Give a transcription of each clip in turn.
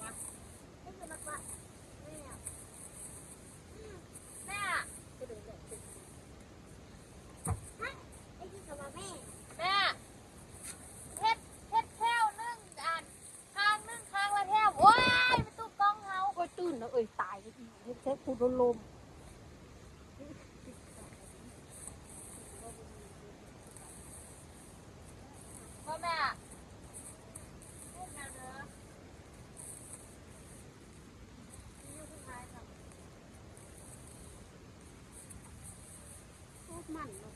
ວະ ໄດ້ຍິນມາກວ່າ ແມ່ ອືມ ແມ່ ໄດ້ຍິນຄຳວ່າແມ່ ແມ່ ເຮັດ ເຮັດແຖວໜຶ່ງ ອັນ ຂ້າງໜຶ່ງ ຂ້າງລະແຖວ ໂອ້ຍ ໄປຕູ້ກ້ອງເຮົາ ໂອ້ຍ ຕື່ນແລ້ວເອີຍ ຕາຍ ເຮັດແທ້ ກູໂດນລົມ ບໍ່ແມ່ ເຮັດແນວເດີ ຢູ່ເທິງຫຼາຍເນາະ ໂຄດມັນເນາະ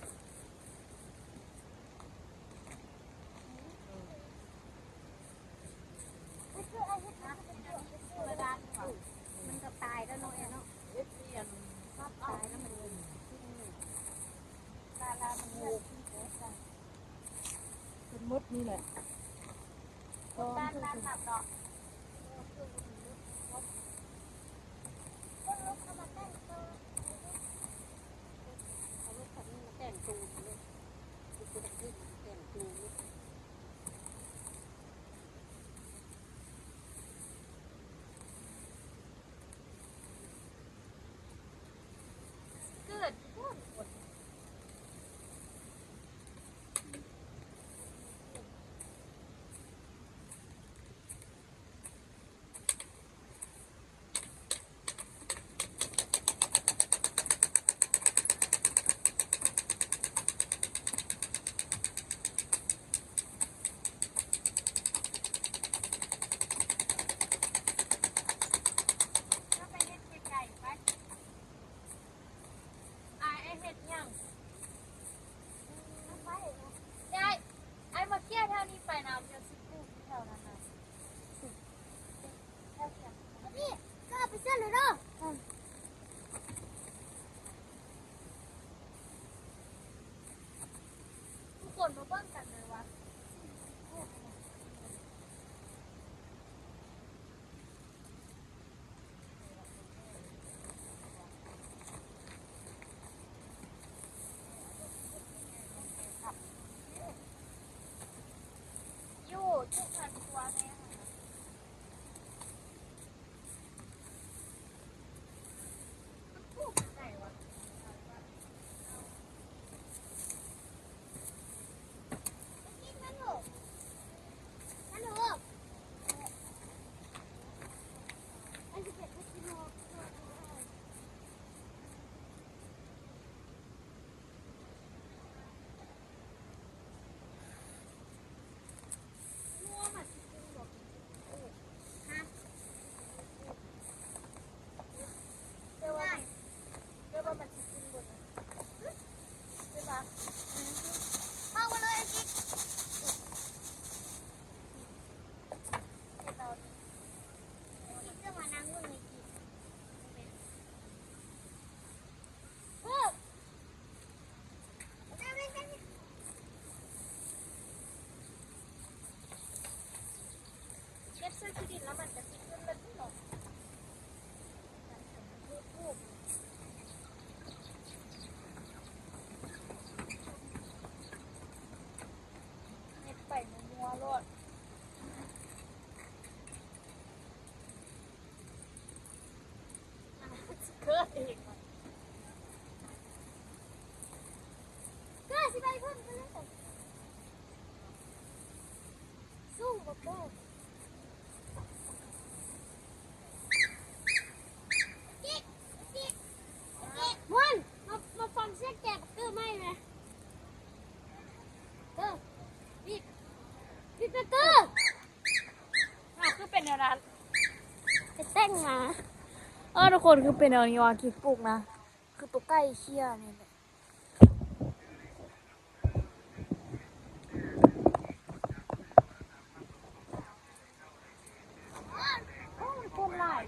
ມັນກໍຕາຍແລ້ວເນາະ ເນາະ ເຮັດລຽນ ຕາຍແລ້ວມັນ ເພິ່ນໝົດນີ້ແຫຼະ ຄົນບ້ານ ບ້ານຮັບເນາະ ເອົາລົດຄັນນີ້ມາແຕ່ງໂຕເລີຍ ເອົາລົດຄັນນີ້ມາແຕ່ງໂຕເລີຍ ເປັນຄົນແຕ່ງໂຕເລີຍ. ເກີດຢູ່ພຸ້ນຄົນ ເຮົາໄປເຮັດໄກໆ ໄປ. ອ້າຍ ອ້າຍເຮັດຫຍັງ? ຍາຍ ອ້າຍມາເກຍແຖວນີ້ໄປນະ ດຽວຊິປູກແຖວນັ້ນນະ ແຖວຂຽງ ນີ້ ກໍເອົາໄປເຊື່ອເລີຍເດີ ທຸກຄົນມາເບິ່ງກັນເດີວ່າ ຢູ່ ຢູ່ເຮືອນຄົວແມ່ ມັນປູກຢູ່ໃສວະ? ເອົາ ເອົາ. ดินแล้วมันจะสิขึ้นแล้วนี่เนาะ เฮ็ดไปมั่วๆโลด เกิดอีก เกิดสิไปเพิ่นไปเลย สู้บ่เกิด ม่วน มา มาฟังเสียงแกะบักเกอร์ใหม่ไหม เออ บีบ บีบเบเกอร์ อ้าว คือเป็นแนวนั้น ไปแต่งมา เออ ทุกคน คือเป็นแนวนี้วะ คิดปลุกนะ คือตัวใกล้เคียงนี่แหละ โอ้ย คนหลาย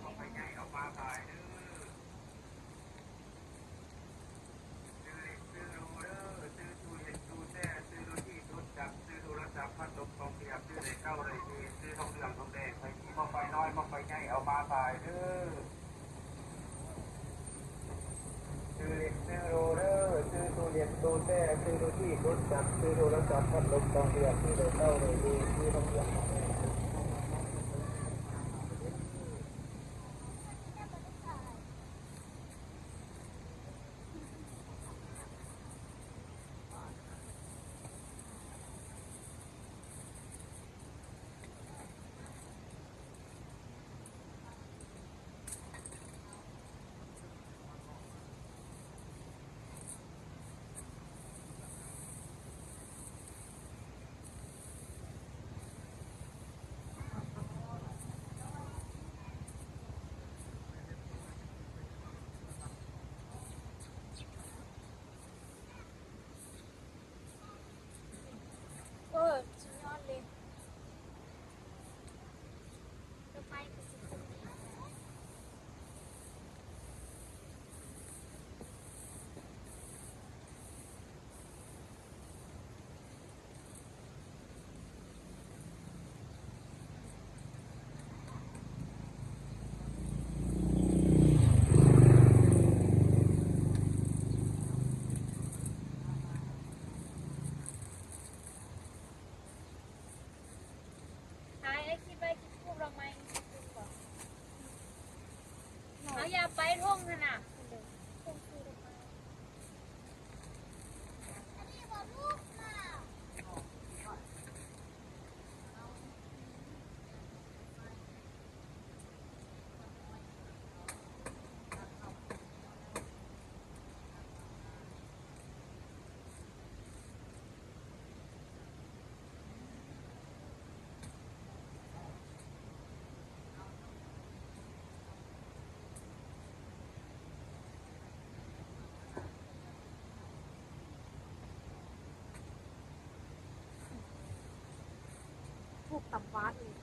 เออ สุดยอดเลย หายไอ้คิดไว้คิดพูดเราไหม เอาอย่าไปท่องขนาด ผูกตำวาดอีก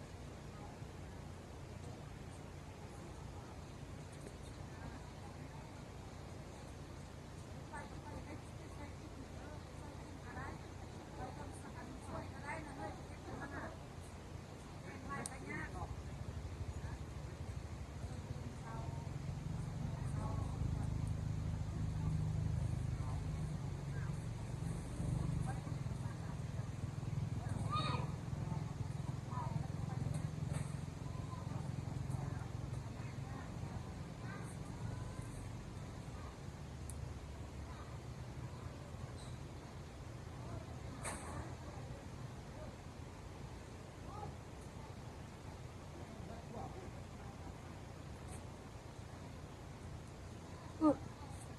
อือ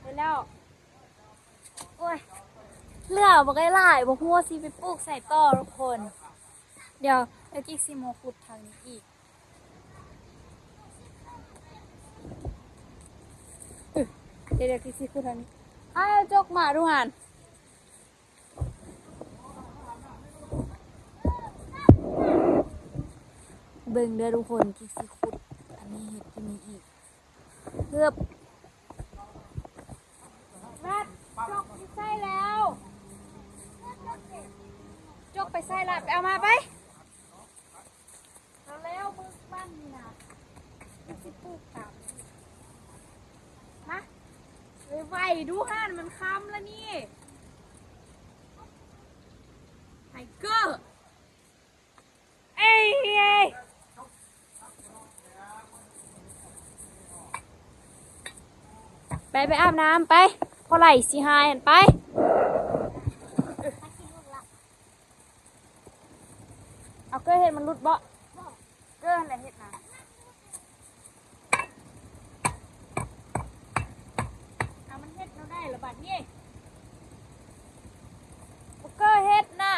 ไปแล้ว โอ้ย เหลือบ่ได้หลาย บ่ฮู้ว่าสิไปปลูกไสต่อทุกคน เดี๋ยว เดี๋ยวกิกสิมาขุดทางนี้อีก เดี๋ยว เดี๋ยวกิกสิขุดทางนี้ อ้าว จกมาดูหั่น เบิ่งเด้อทุกคน กิกสิขุด อันนี้เฮ็ดอยู่นี่อีก เฮืบ รัด จกไปใส่แล้ว จกไปใส่ละ ไปเอามาไป เอาแล้ว มึง ນີ້ນະ ມັນຊິປູກຕາມ ມາ ໄວໆ ດູຫັ້ນ ມັນຄ່ຳລະນີ້ ໄທເກີ ເອີຍ ໄປ ໄປອາບນ້ຳໄປ ພໍໄຫຼຊິຫາຍຫັ້ນໄປ. ເອົາເກີເຮັດມັນຫຼຸດບໍ່? ເກີຫັ້ນແຫຼະເຮັດນະ ເອົາມັນເຮັດແນວໃດລະບາດນີ້ ເກີເຮັດນະ.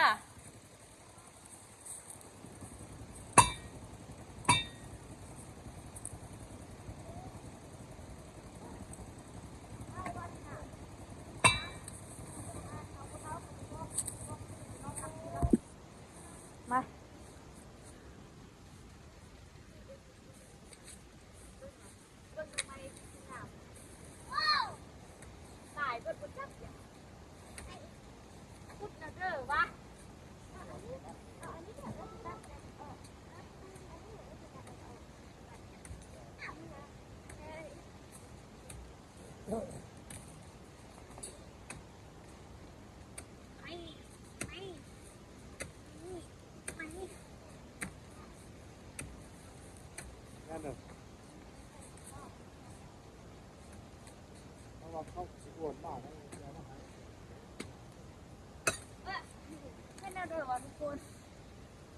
ມາ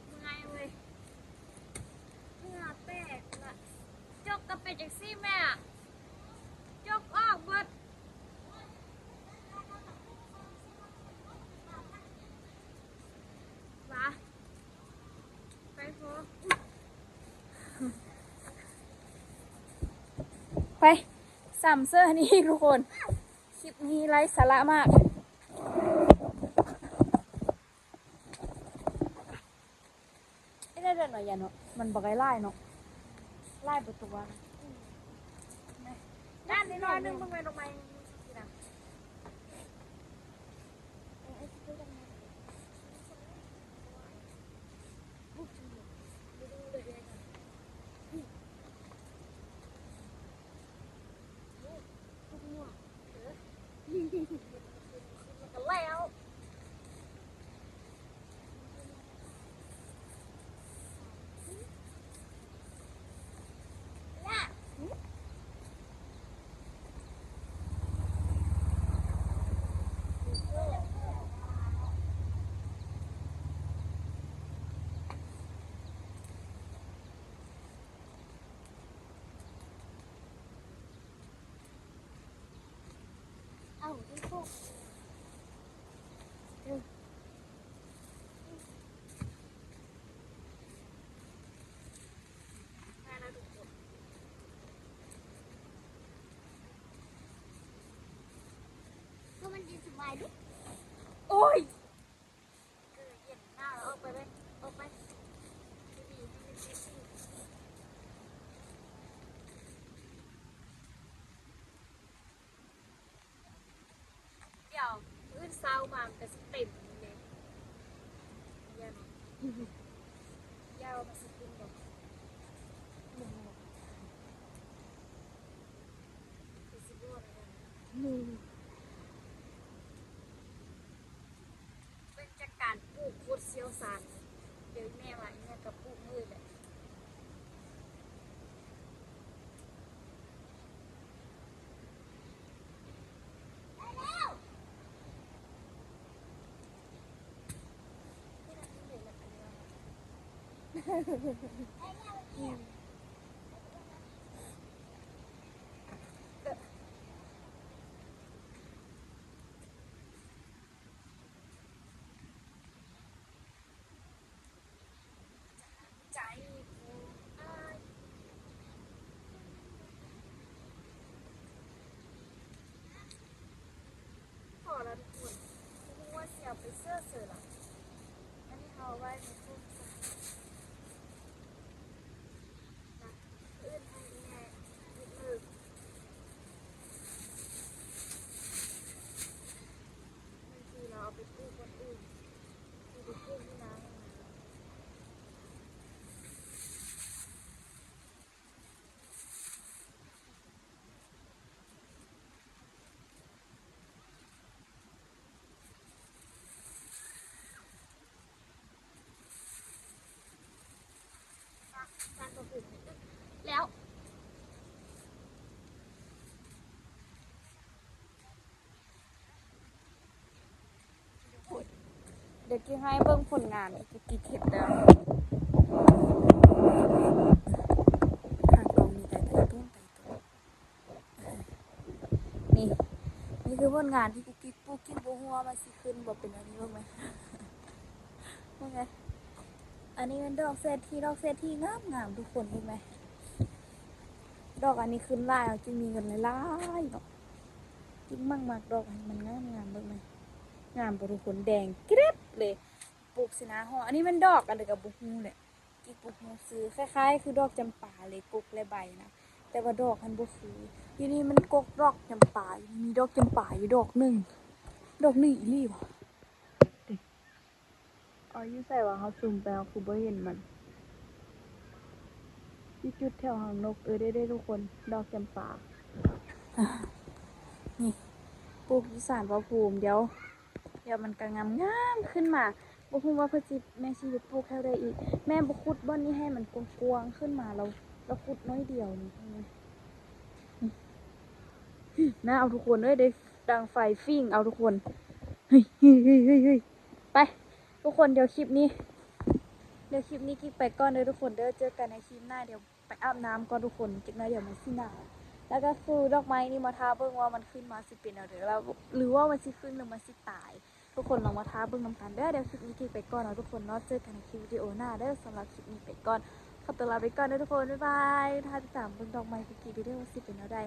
ເມື່ອຍເວີຍ ເມື່ອຍແຕກລະ ຈົກກະເປັນຈັ່ງຊີ້ແມ່ ຈົກອອກເບິດ ວະ ໄປພໍ ໄປ ສຳເສີນອີກທຸກຄົນ ຄລິບນີ້ໄຮ້ສາລະມາກ. ເຮັດໄດ້ເດີໜ້ອຍຢາເນາະ ມັນບໍ່ໄດ້ຫຼາຍເນາະ ຫຼາຍບໍ່ຕົວະ ນັ້ນໜ້ອຍໜຶ່ງ ເບິ່ງແມ່ດອກໄມ້. ໂອ້ຍ ດຽວ ມື້ອື່ນເຊົ້າມາມັນກະຊິເຕັມເລີຍ ຢ່າເນາະ ຢ່າວ່າມັນຊິຂຶ້ນບໍ່ ຄືຊິບໍ່ນະ ເບິ່ງຈາກການປູກໂຄດຊ່ຽວຊານ ດຽວອີ່ແມ່ວ່າອີ່ແມ່ກະປູກມື້ແຫຼະ. ພໍລະທຸກຄົນ ບໍ່ຮູ້ວ່າຊິເອົາໄປເສີດໃສລະ ອັນນີ້ເຮົາເອົາໄວ້ໃນໂຄງການນະ ມື້ອື່ນໃຫ້ແມ່ເຮັດເລີຍ ບາງທີເຮົາເອົາໄປປູກບ່ອນອື່ນ ຄືໄປປູກຢູ່ນາ. ແລ້ວ ດຽວກິກໃຫ້ເບິ່ງຜົນງານທີ່ກິກເຮັດເດີ. ທາງກອງມີແຕ່ໄຕຕົ້ນ ໄຕຕົ້ນ. ນີ້ ນີ້ຄືຜົນງານທີ່ກຸກກິກປູກ. ກິກບໍ່ຮູ້ວ່າມັນຊິຂຶ້ນບໍ່ເປັນແນວນີ້. ເບິ່ງແມ ເບິ່ງແມ. ອັນນີ້ແມ່ນດອກເສດຖີ່ ດອກເສດຖີ່ງາມໆ ທຸກຄົນ. ເບິ່ງແມ ດອກອັນນີ້ຂຶ້ນຫຼາຍ ເຮົາຈຶ່ງມີເງິນຫຼາຍໆເນາະ. ກິກມັກໆ ດອກອັນນີ້ມັນງາມໆ. ເບິ່ງແມ ງາມບໍ່ທຸກຄົນ? ແດງກຣິບເລີຍ. ປູກໃສ່ໜ້າຫໍ. ອັນນີ້ແມ່ນດອກອັນໃດກໍບໍ່ຮູ້ແຫຼະ. ກິກບໍ່ຮູ້ຊື່ ຄ້າຍໆຄືດອກຈຳປາເລີຍ ກົກແລະໃບນະ ແຕ່ວ່າດອກມັນບໍ່ຄື. ຢູ່ນີ້ມັນກົກດອກຈຳປາ ຢູ່ນີ້ມີດອກຈຳປາຢູ່ດອກໜຶ່ງ. ດອກໜຶ່ງອີ່ຫຼີຫວາ? ເອົາ ຢູ່ໃສຫວາ? ເຮົາຊູມໄປ ເຮົາຄືບໍ່ເຫັນມັນ. ຢູ່ຈຸດແຖວຫາງນົກ. ເອີ ເດ້ໆ ທຸກຄົນ ດອກຈຳປາ. ນີ້ ປູກຢູ່ສານພະພູມ. ດຽວ ດຽວມັນກໍງາມໆຂຶ້ນມາ. ບໍ່ຮູ້ວ່າເພິ່ນຊິ ແມ່ຊິໄປປູກແຖວໃດອີກ. ແມ່ບໍ່ຂຸດບ່ອນນີ້ໃຫ້ມັນກວ້າງໆຂຶ້ນມາ ແລ້ວ ແລ້ວຂຸດໜ້ອຍດຽວນີ້. ນີ້ ໜາວທຸກຄົນເອີຍ ໄດ້ດັງໄຟຝິງເອົາທຸກຄົນ. ເຮີ້ຍ ເຮີ້ຍ ເຮີ້ຍ ເຮີ້ຍ ເຮີ້ຍ. ໄປທຸກຄົນ ດຽວຄລິບນີ້ ດຽວຄລິບນີ້ກິກໄປກ່ອນເດີທຸກຄົນເດີ. ເຈີກັນໃນຄລິບໜ້າ. ດຽວ ໄປອາບນ້ຳກ່ອນທຸກຄົນ ຈັກໜ້ອຍດຽວມັນຊິໜາວ. ແລ້ວກໍຄືດອກໄມ້ນີ້ມາຖ້າເບິ່ງວ່າມັນຂຶ້ນມາຊິເປັນແນວໃດ ແລ້ວ ຫຼືວ່າມັນຊິຂຶ້ນ ຫຼືມັນຊິຕາຍ. ທຸກຄົນລອງມາຖ້າເບິ່ງນຳກັນເດີ. ດຽວຄລິບນີ້ກິກໄປກ່ອນເນາະທຸກຄົນເນາະ. ເຈີກັນໃນຄລິບວິດີໂອໜ້າເດີ. ສຳລັບຄລິບນີ້ໄປກ່ອນ ຂໍຕົວລາໄປກ່ອນເດີທຸກຄົນ. ບາຍບາຍ. ຖ້າຕິດຕາມເບິ່ງດອກໄມ້ກິກ ກິກເດີ ວ່າຊິເປັນແນວໃດ.